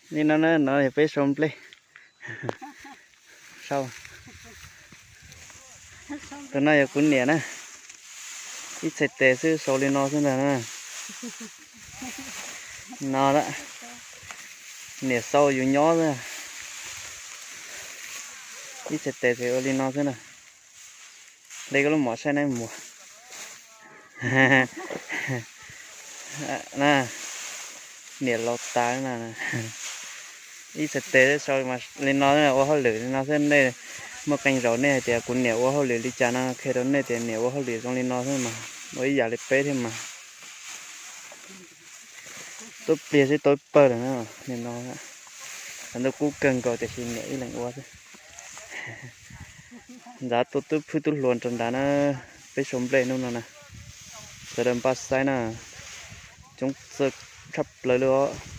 Li no na, no yog peb sau nplej. Sau. Tus no yog kuv niam na. Ib txhais tes xwb sau li no xwb ntag na. No, niam sau yus nyob xwb. Ib txhais tes txhais ua li no xwb na. Dej koj lub mom saib neb muag. Niam laus tas na. Ib txhais tes sau li no ua hauj lwm li no xwb. Nej muaj qee zaus nej hais tias kuv niam ua hauj lwm li cas no qhia rau nej tias niam ua hauj lwm zoo li no xwb mas, ua ib yam li peb thiab mas. Tuaj pliag sib tau pawg lawm na, nim no ntuj kub kawg nkaus tiam sis niam ib leeg ua xwb. Ntxav tuaj tub phwj tub hluas rau nrad na, peb sau nplej hnub no na. Sawv daws npaj saib na, coob txawj tshaj plaws li os.